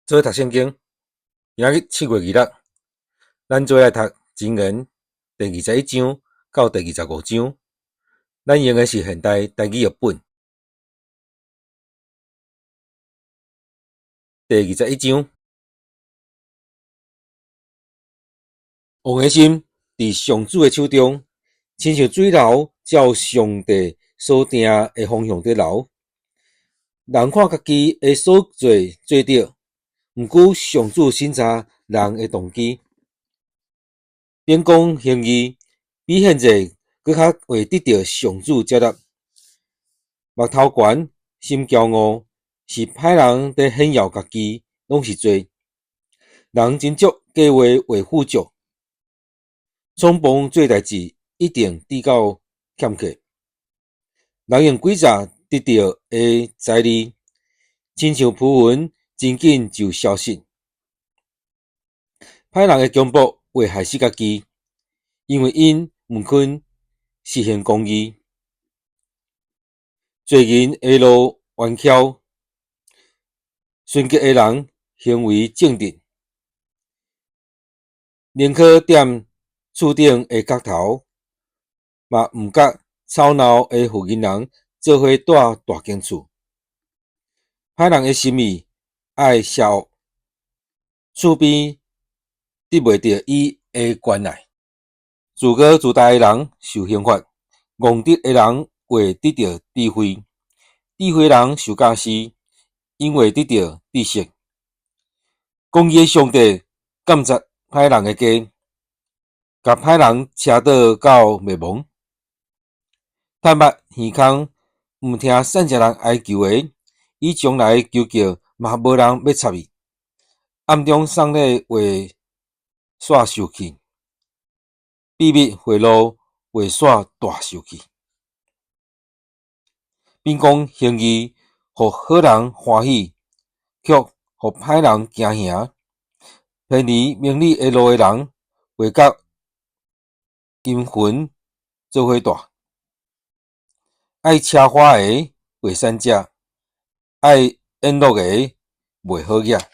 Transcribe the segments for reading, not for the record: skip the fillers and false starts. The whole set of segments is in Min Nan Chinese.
做伙讀聖經，今仔日7月26，咱做伙來讀箴言第二十一章到第二十五章。咱用的是現代台語譯本。第二十一章，王的心佇上主的手中，親像水流照上帝所定的方向佇流。人看家己的所做做著，毋過上主審查人的動機。秉公行義比獻祭閣較會得著上主接納。目頭懸，心驕傲，是歹人佇顯耀家己，攏是罪。人斟酌計畫會富足，衝動做代誌一定致到欠缺。人用詭詐得著的財利，親像浮雲，真緊就消失。歹人的強暴會害死家己，因為𪜶毋肯實行公義。罪人的路彎曲，純潔的人行為正直。寧可踮厝頂的角頭，嘛毋佮吵鬧的婦人人做伙蹛大間厝。歹人的心意愛邪惡，厝邊得袂著伊的關愛。自高自大的人受刑罰，戇直的人會得著智慧。智慧人受教示，𪜶會得著知識。公義的上帝監察歹人的家，共歹人車倒到滅亡。探目耳空，毋聽散食人哀求的，伊將來求叫嘛無人欲插伊。暗中送禮會煞受氣，秘密賄賂會煞大受氣。秉公行義，予好人歡喜，卻予歹人驚嚇。偏離明理的路的人，會佮陰魂做伙蹛。愛奢華的袂散食，愛宴樂的袂好額。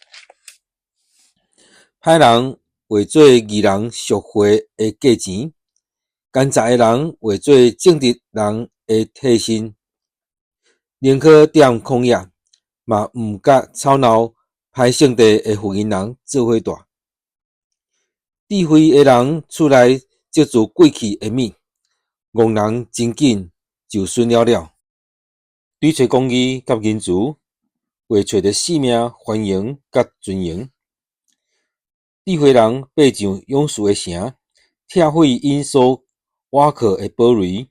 歹人畫做義人贖回的價錢，奸詐的人畫做正直人的替身。寧可踮曠野，嘛毋佮吵鬧歹性地的婦人人做伙蹛。智慧的人厝內積聚過去的物，戇人真緊就損了了。追揣公義佮仁慈，會揣著性命、繁榮佮尊榮。智慧人爬上勇士的城，拆毀𪜶所倚靠的堡壘。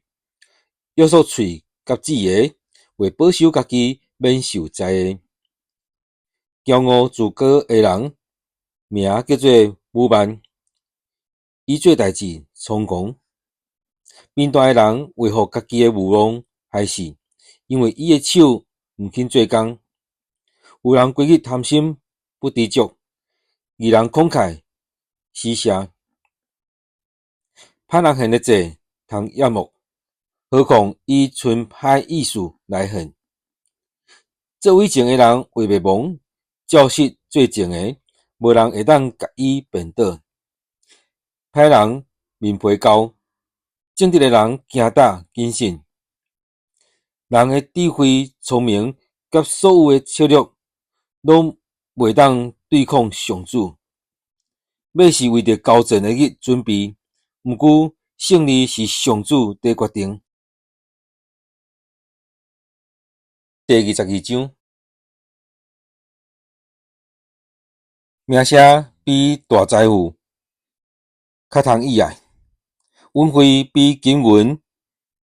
約束喙佮舌的，會保守家己免受災禍。驕傲自高的人，名叫做武慢，伊做代誌猖狂。貧惰的人會予家己的慾望害死，因為伊的手毋肯做工。有人規日貪心不知足，義人慷慨施捨。歹人獻的祭通厭惡，何況以存歹意思來獻？做偽證的人會滅亡，照實做證的，無人會當共伊辯倒。歹人面皮厚，正直的人驚膽謹慎。人的智慧、聰明佮所有的策略，攏袂當對抗上主。馬是為著交戰的日準備，毋過勝利是上主佇決定。第二十二章，名聲比大財富較通意愛，恩惠比金銀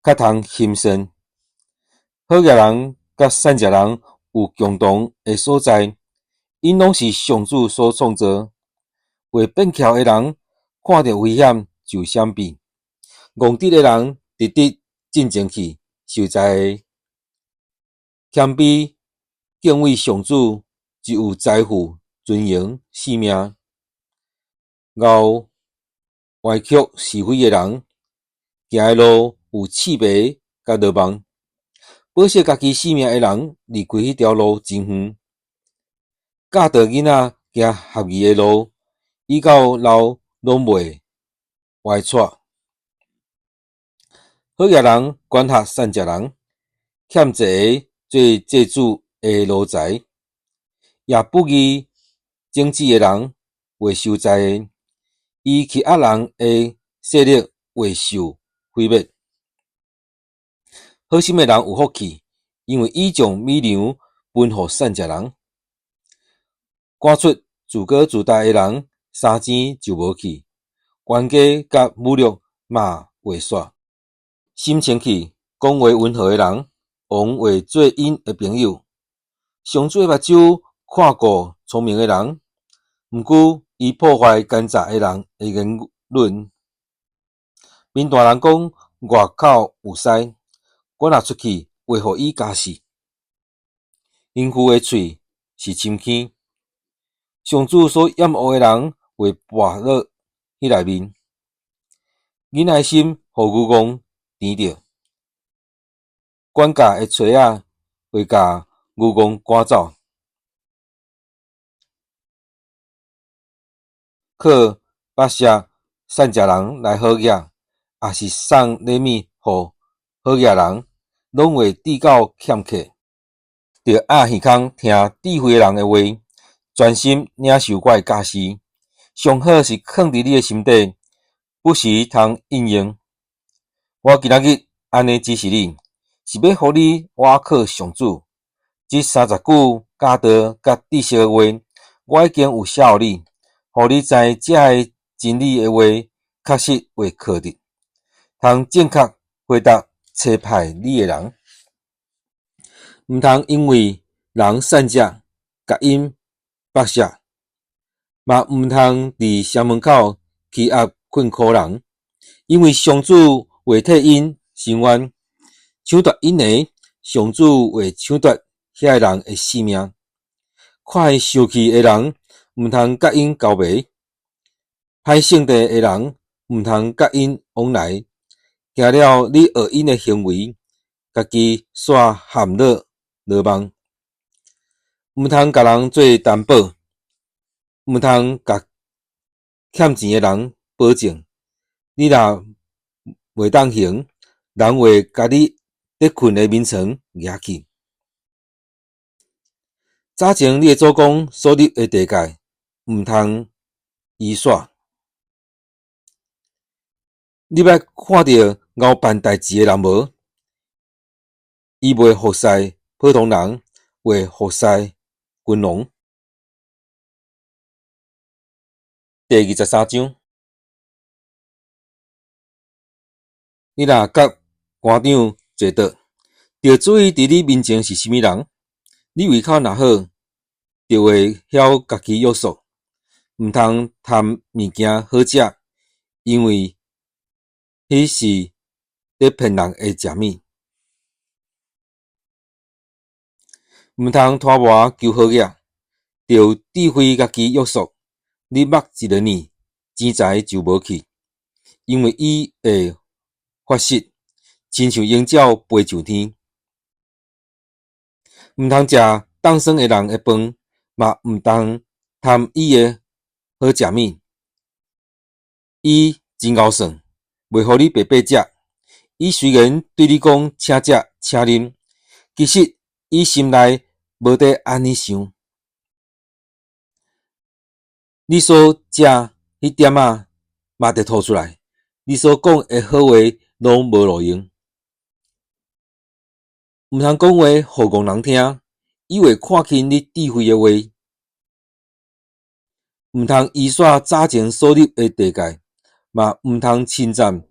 較通欣羨。好額人佮散食人有共同的所在，𪜶攏是上主所創造。會變巧的人看著危險就閃避，戇直的人直直進前去受災禍。謙卑敬畏上主，就有財富、尊榮、性命。敖歪曲是非的人，行的路有刺蝟佮羅網。保守家己性命的人，離開彼條路真遠。教導囡仔行合宜的路，伊到老攏袂歪趖。好額人管轄散食人，欠債的做債主的奴才，掖不義種子的人會受災的，伊欺壓人的勢力會受毀滅。好心的人有福氣，因為伊將米糧分予散食人。趕出自高自大的人，三錢就無去，冤家佮侮辱嘛會煞。心清氣、講話溫和的人，王會做𪜶的朋友。上主的目睭看顧聰明的人，毋過伊破壞奸詐的人的言論。貧惰人講：外口有獅，我若出去，會予伊咬死。淫婦的喙是深坑，上主所厭惡的人會跋落彼內面。囡仔的心予愚戇纏著，管教的槌仔會共愚戇趕走。靠剝削散食人來好額，抑是送禮物予好額人，攏會致到欠客。著掩耳孔聽智慧人的話，專心領受我的教示。上好是囥佇你的心底，不時通應用。我今仔日按呢指示你，是欲予你倚靠上主。這30句教導佮知識的話，我已經有寫予你，予你知這个真理的話確實會靠得，通正確回答差派你的人。毋通因為人散食，共𪜶剝削，嘛毋通佇城門口欺壓困苦人，因為上主會替𪜶伸冤，搶奪𪜶的，上主會搶奪遐个人的性命。看伊生氣的人，毋通佮𪜶交袂；歹性地的人，毋通佮𪜶往來。驚了你學𪜶的行為，家己煞陷落羅網。毋通共人做擔保，毋通共欠錢的人保證。你若袂當還，人會共你佇睏的眠床掠去。早前你的祖公所立的地界，毋通移徙。你捌看著𠢕辦代誌的人無？伊袂服侍普通人，會服侍君王。第23章，你若佮官長坐桌，著注意佇你面前是啥物人。你胃口若好，就會曉家己約束，毋通貪物件好食，因為彼是咧騙人的食物。毋通拖磨求好額，著有智慧家己約束。你目一个念，錢財就無去，因為伊會發失，親像鷹鳥飛上天。毋通食凍酸的人的飯，嘛毋通貪伊的好食物。伊真𠢕算，袂予你白白食。伊雖然對你講請食請啉，其實伊心內無佇按呢想。你所食彼點仔嘛著吐出來，你所講的好話攏無路用。毋通講話予戇人聽，伊會看輕你智慧的話。毋通移徙早前所立的地界，嘛毋通侵佔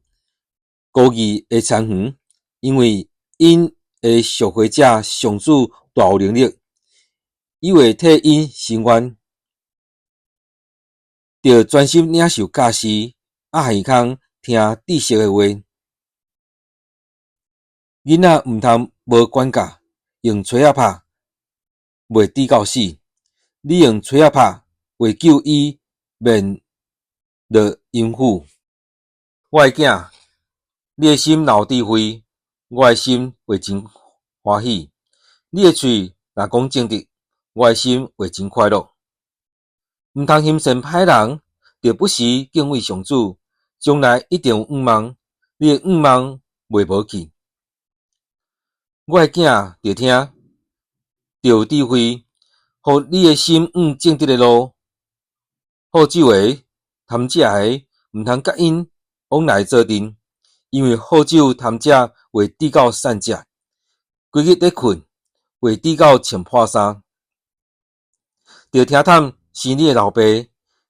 公義的田園，因為𪜶的贖回者上主大有能力，伊會替𪜶伸冤。著專心領受教示，掩耳孔聽知識的話。囡仔毋通無管教，用槌仔拍，袂致到死。你用槌仔拍，會救伊免落陰府。我的囝，你的心若有智慧，我的心會真歡喜。你的喙若講正直，我的心會真快樂。毋通欣羨歹人，著不時敬畏上主，將來一定有向望，你的向望袂無去。我的囝，著聽，著有智慧，予你的心往正直的路。好酒的、貪食的，毋通佮𪜶往來做陣，因為好酒貪食會致到散食，規日咧睏，會致到穿破衫。著聽忝生你的老爸，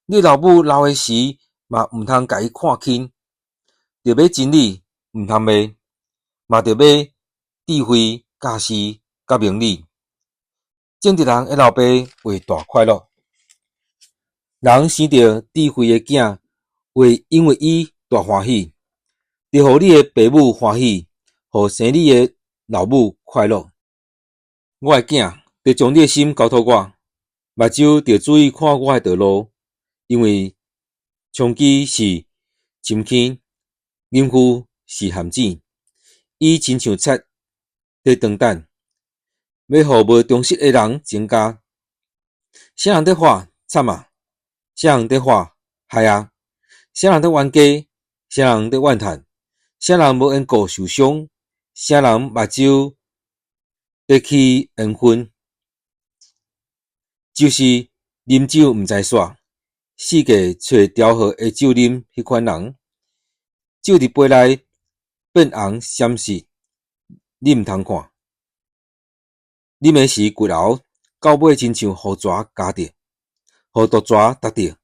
你老母老的時，嘛毋通共伊看輕。著買真理，毋通賣，嘛著買智慧、教示、佮明理。正直人的老爸會大快樂。人生著智慧的囝，會因為伊大歡喜。著予你的爸母歡喜，予生你的老母快樂。我的囝，著將你的心交託我，目睭著注意看我的道路，因為銃擊是深坑，淫婦是陷阱，伊親像賊佇當等，欲予無忠實的人增加。啥人佇喊慘啊？啥人佇喊害啊？啥人佇冤家？啥人佇怨嘆？啥人無緣故受傷？啥人目睭佇起煙熏？就是啉酒毋知煞，四界揣調和的酒啉彼款人，酒佇杯內變紅閃爍，你毋通看。啉的時骨喉到尾親像予蛇咬著，予毒蛇毒著。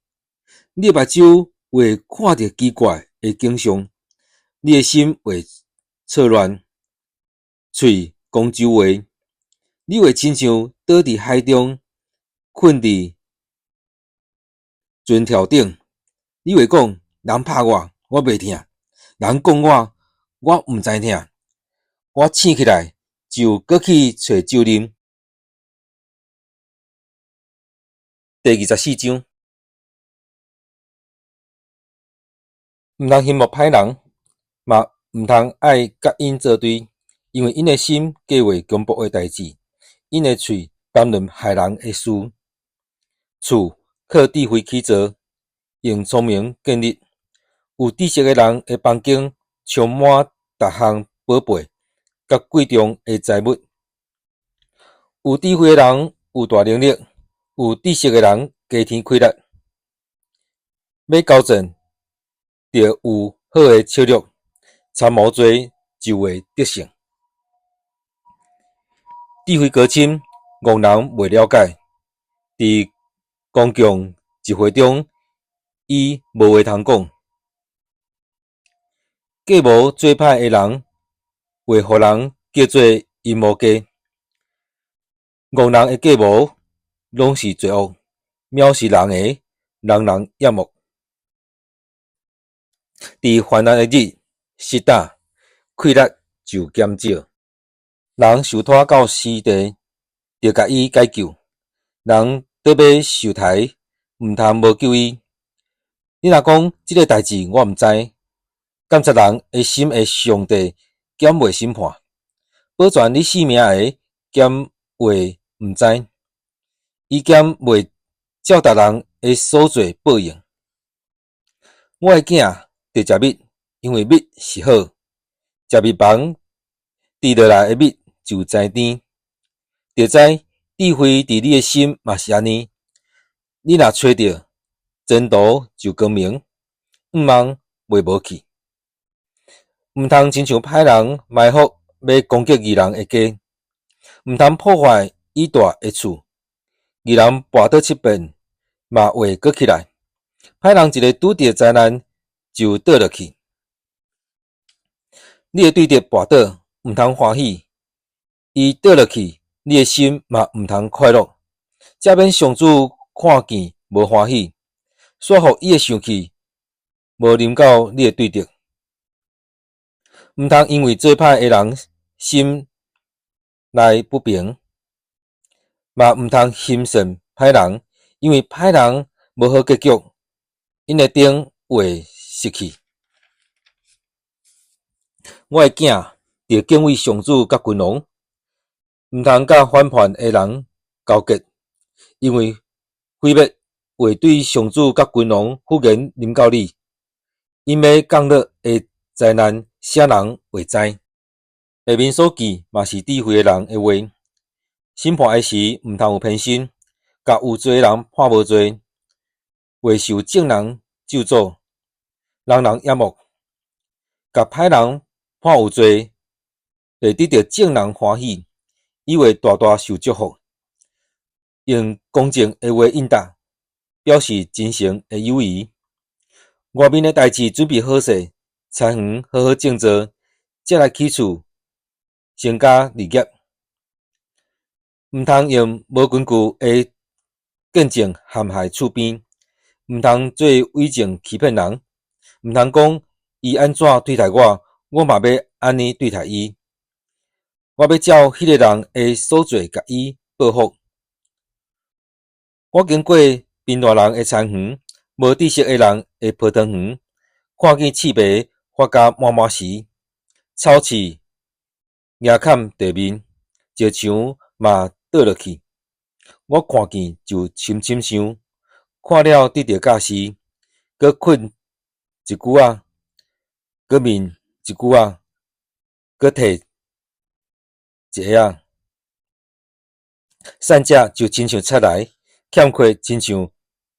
你的目睭會看著奇怪的景象，你的心會錯亂，喙講酒話，你會親像倒佇海中，睏佇船柱頂。你會講，人拍我，我袂疼；人講我，我毋知疼。我醒起來就閣去揣酒啉。第24章，毋通羡慕歹人，嘛毋通愛佮𪜶做對，因為𪜶的心計劃強暴的代誌，𪜶的喙談論害人的事。厝靠智慧起造，用聰明建立。有知識的人的房間充滿逐項寶貝，佮貴重的財物。有智慧的人有大能力，有知識的人加添氣力。欲交戰，著有好的策略，參謀濟就會得勝。智慧高深，戇人袂了解。佇公共集會中，伊無話通講。計謀做歹的人，會予人叫做陰謀家。戇人的計謀攏是罪惡，藐視人的，人人厭惡。佇患難的日，實膽氣力就減少。人受拖到死地，著共伊解救；人倒欲受刣，毋通無救伊。你若講這个代誌我毋知，監察人的心的上帝敢袂審判？保全你性命的敢會毋知？伊敢袂照逐人的所做報應？我的囝，著食蜜，因為蜜是好；食蜜房滴落來的蜜就知甜。著知智慧佇你的心嘛是按呢。你若揣著，前途就光明，向望袂無去。毋通親像歹人埋伏欲攻擊義人的家，毋通破壞伊住的厝。義人跋倒七遍，嘛會閣起來。歹人一个拄著災難就倒落去。你的對敵跋倒，毋通歡喜；伊倒落去，你的心嘛毋通快樂。這免上主看見無歡喜，煞予伊的生氣無臨到你的對敵。毋通因為做歹的人心內不平，嘛毋通欣羨歹人，因為歹人無好結局，𪜶的燈會熄去。我的囝，著敬畏上主佮君王，毋通佮反叛的人勾結，因為毀滅話對上主佮君王忽然臨到你，𪜶欲降落的災難，啥人會知？下面所記嘛是智慧的人的話。審判的時，毋通有偏心，共有罪的人判無罪，會受眾人咒詛，人人厭惡。共歹人判有罪，會得著眾人歡喜，伊會大大受祝福。用公正的話應答，表示真誠的友誼。外面的代誌準備好勢，田園好好種作，才來起厝，成家立業。毋通用無根據的見證陷害厝邊，毋通做偽證欺騙人，毋通講伊按怎對待我，我嘛欲按呢對待伊。我欲照彼个人的所做，共伊報復。我經過貧惰人的田園，無知識的人的葡萄園，看見刺蝟發芽滿滿時，草刺夯崁地面，石牆嘛倒落去。我看見就深深想，看了得著教示，閣睏一久仔，閣眠一久仔，閣退一下仔。善者就親像賊來，欠缺親像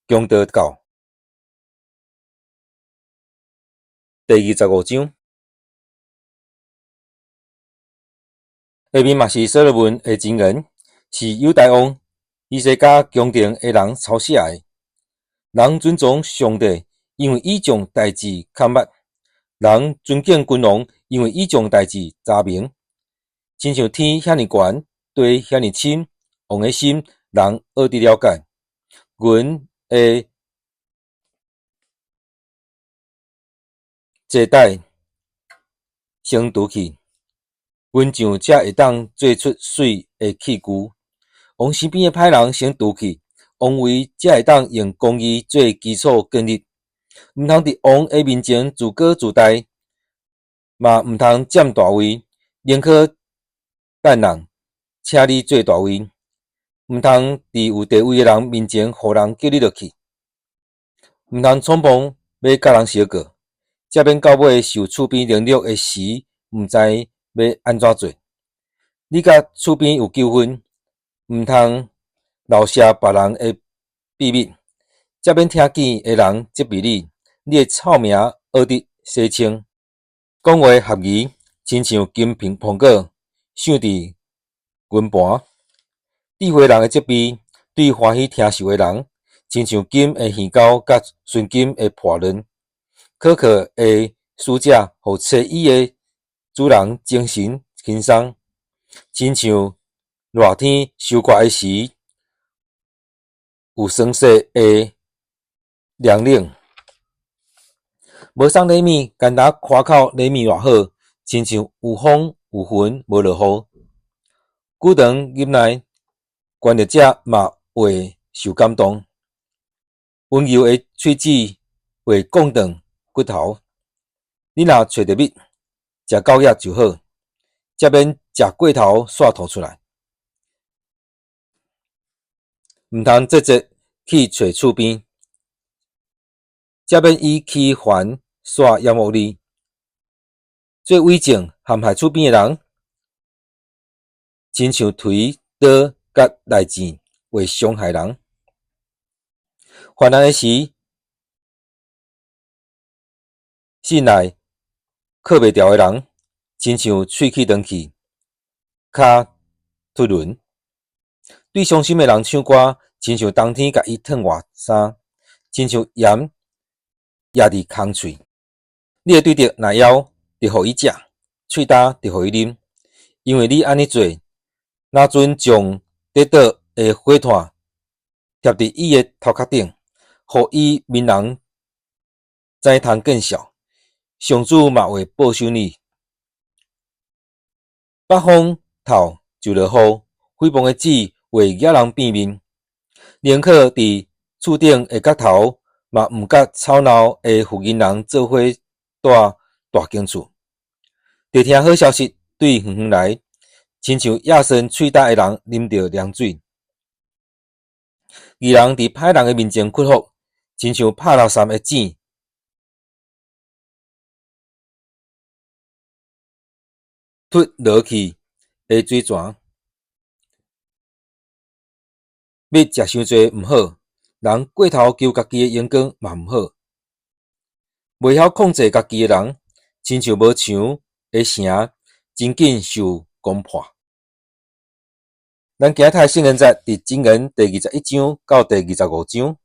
強盜到。第25章，下面嘛是所羅門的箴言，是猶大王希西家宮廷的人抄寫的。人尊崇上帝，因為伊將代誌崁密；人尊敬君王，因為伊將代誌查明。親像天遐爾懸，地遐爾深，王的心，人愛得了解。銀的坐帶先除去，銀匠才會當做出媠的器具。王身邊的歹人先除去，王位才會當用公義做基礎建立。毋通佇王的面前自高自大，嘛毋通佔大位，寧可等人請你做大位，毋通佇有地位的人面前，予人叫你落去。毋通衝動欲佮人相告，才免到尾受厝邊凌辱的時，毋知欲按怎做。你佮厝邊有糾紛，毋通漏泄別人的秘密，才免聽見的人責備你，你的臭名愛得洗清。講話合宜，親像金蘋果，鑲佇銀盤。智慧人的責備，對歡喜聽受的人，親像金的耳鈎佮純金的破輪。可靠的使者，予揣伊的主人精神輕鬆，親像熱天收割的時，有霜雪的涼冷。無送禮物，干焦誇口禮物偌好，親像有風有雲無落雨。久長忍耐，權力者嘛會受感動。溫柔的喙齒會摃斷骨頭。你若揣著蜜，食狗額就好，才免食過頭煞吐出來。毋通節節去揣厝邊，才免以欺瞞煞厭惡你。做偽證陷害厝邊的人，親像槌刀佮利劍，會傷害人。患難的時，信賴靠袂牢的人，親像喙齒斷去，跤脫輪。對傷心的人唱歌，親像冬天共伊褪外衫，親像鹽壓佇空喙。你的對敵若枵，就予伊食；喙焦，就予伊啉。因為你按呢做，若陣將跌倒的火炭貼佇伊的頭殼頂，予伊面紅知通見笑。上主嘛會保守你。北風透就落雨，毀謗的舌會惹人變面。寧可佇厝頂的角頭，嘛毋佮吵鬧的婦人人做伙蹛大間厝。著聽好消息對遠遠來，親像野酸喙焦的人啉著涼水。義人佇歹人的面前屈服，親像拍垃圾的井禿落去的水泉。蜜食傷濟毋好，人過頭求家己的榮光嘛毋好。袂曉控制家己的人，親像無牆的城，真緊受攻破。咱今仔讀的聖經節佇箴言第21章到第25章。